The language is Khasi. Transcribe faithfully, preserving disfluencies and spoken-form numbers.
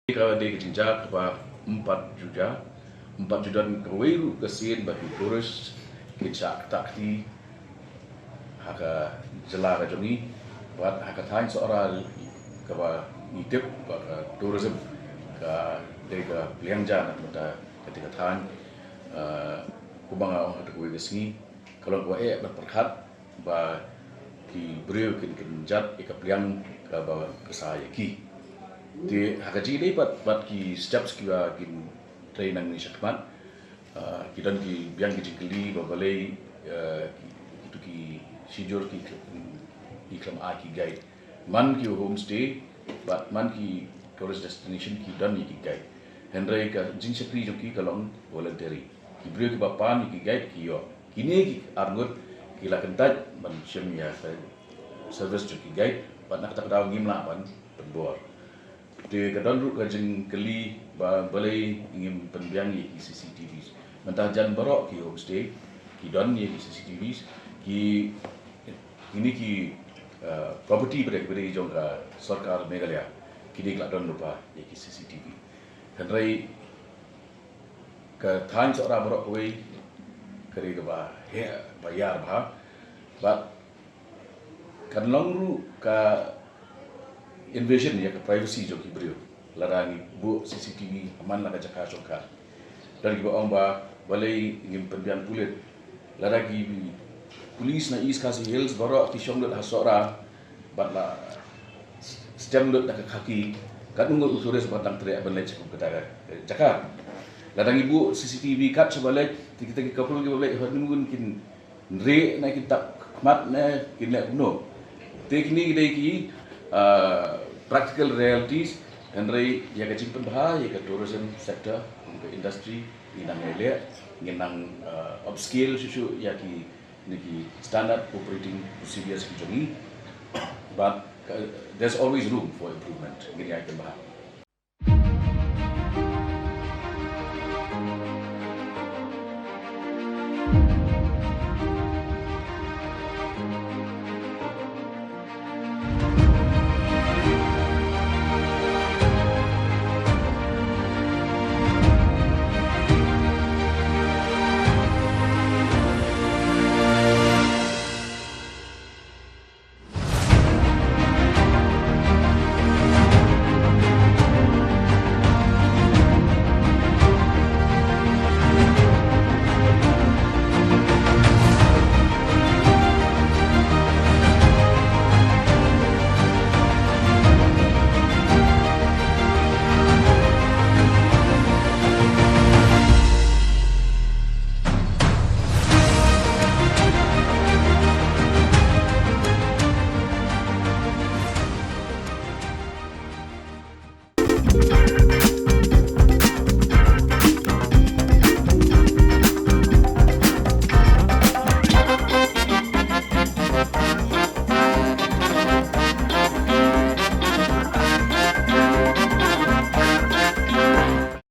Ka dei ka jingjia kaba ym pat ju jia, ym pat ju don kawei ruh ka sien ba ki tourist kin shah ktah kti ha ka jylla ka jong ngi, bad ha ka thaiñ Sohra kaba ngi tip ba ka tourism ka dei ka pliang ja na ka bynta kata ka thaiñ. Ah, kumba nga ong ha kawei ka sngi, ka long kaba eh bad pyrkhat ba ki briew kin, kin jat ïa ka pliang kaba pyrsa ïa ki. Te ha ka jingïadei bad, bad ki steps kiba kin trei nangne shakhmat, ah, ki don ki biang ki jingkylli ba balei, ah, ki, kito ki shijur ki, ki khlem ai ki guide. Man ki homestay bad man ki tourist destination ki don ïa ki guide. Hynrei ka jingshakri jong ki ka long voluntary. Ki briew kiba pan ïa ki guide ki ïoh. Kine ki arngut ki la kyntait ban shim ïa ka service jong ki guide, bad na kata ka daw ngim lah ban pynbor. Te ka don ruh ka jingkylli ba balei ngim pynbiang ïa ki C C T Vs. Mynta jan baroh ki homestay ki don ïa ki C C T Vs, ki, kine ki, uh, property ba dei, ba dei jong ka sorkar Meghalaya, ki dei ki la don lypa ïa ki C C T V. Hynrei ka thaiñ Sohra baroh kawei ka dei kaba heh, ba ïar bha. Bad kan long ruh ka invasion ïa ka privacy jong ki briew lada ngi buh C C T V ha man la ka jaka shongkha. Don kiba ong ba balei ngim pynbiang pulit. Lada ki police na East Khasi Hills baroh ki shong lut ha Sohra bad la stem lut da ka khaki, katno ngut u tourist ba dang treh ban leit sha kata ka jaka. Lada ngi buh C C T V kat shaba leit, te kita ki couple kiba leit honeymoon kin rieh ne kin tap khmat ne kin leh kumno. Te kine ki dei ki, ah, practical realities. Hynrei ïa ka jingpynbha ïa ka tourism sector kum ka industry, ngi nang ïaleh, ngi nang, ah, upscale shuh shuh ïa ki, kine ki standard operating procedures ki jong ngi. But, uh, there's always room for improvement. Ngin ïai pynbha.